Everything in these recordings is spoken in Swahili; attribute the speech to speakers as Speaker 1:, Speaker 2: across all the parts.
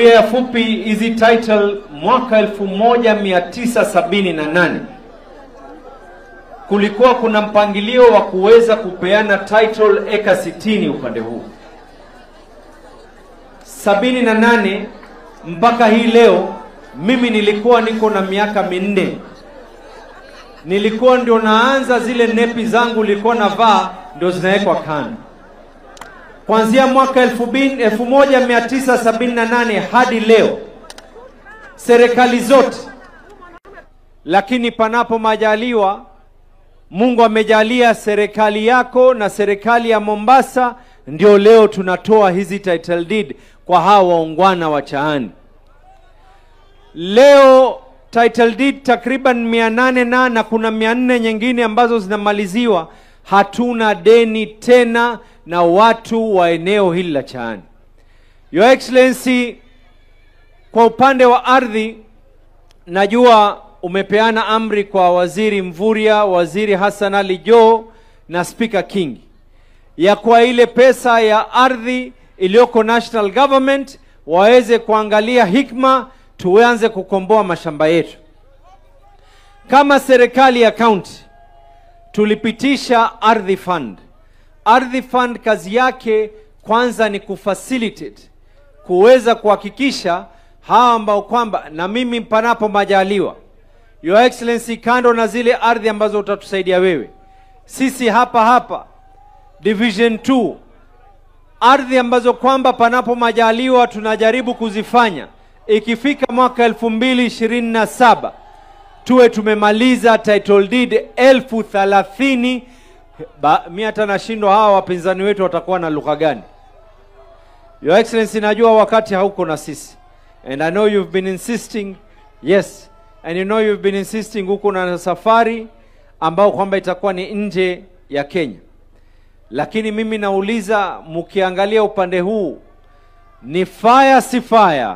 Speaker 1: Historia fupi, hizi title mwaka 1978 kulikuwa kuna mpangilio wa kuweza kupeana title eka 60 upande huu. 78 mpaka hii leo, mimi nilikuwa niko na miaka 4. Nilikuwa ndio naanza zile nepi zangu nilikuwa navaa ndio zinawekwa kando. Kuanzia mwaka 1978 hadi leo, serikali zote, lakini panapo majaliwa, Mungu amejalia serikali yako na serikali ya Mombasa, ndio leo tunatoa hizi title deed kwa hawa waungwana wa Chaani. Leo title deed takriban 800 na kuna 400 nyingine ambazo zinamaliziwa. Hatuna deni tena na watu wa eneo hili la Chaani. Your Excellency, kwa upande wa ardhi, najua umepeana amri kwa Waziri Mvurya, Waziri Hassan Ali Joho na Speaker Kingi ya kwa ile pesa ya ardhi iliyoko national government waweze kuangalia hikma, tuanze kukomboa mashamba yetu. Kama serikali ya county tulipitisha Ardhi Fund. Ardhi Fund kazi yake kwanza ni kufacilitate, kuweza kuhakikisha hawa ambao kwamba, na mimi panapo majaliwa, Your Excellency, kando na zile ardhi ambazo utatusaidia wewe, sisi hapa hapa Division 2 ardhi ambazo kwamba panapo majaliwa tunajaribu kuzifanya, ikifika mwaka 2027 tuwe tumemaliza title deed 30,000. Mimi hata nashindwa hawa wapinzani wetu watakuwa na lugha gani. Your Excellency, najua wakati hauko na sisi, and I know you've been insisting, yes, and you know you've been insisting huko na safari ambao kwamba itakuwa ni nje ya Kenya. Lakini mimi nauliza, mkiangalia upande huu ni fire si fire?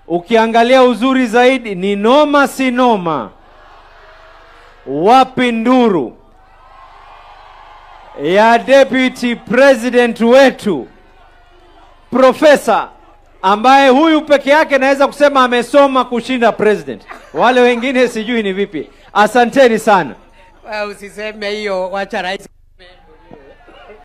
Speaker 1: Ukiangalia uzuri zaidi ni noma si noma? Wapi nduru ya Deputy President wetu Profesa, ambaye huyu peke yake naweza kusema amesoma kushinda president, wale wengine sijui ni vipi. Asanteni sana.
Speaker 2: Usiseme hiyo, wacha rais.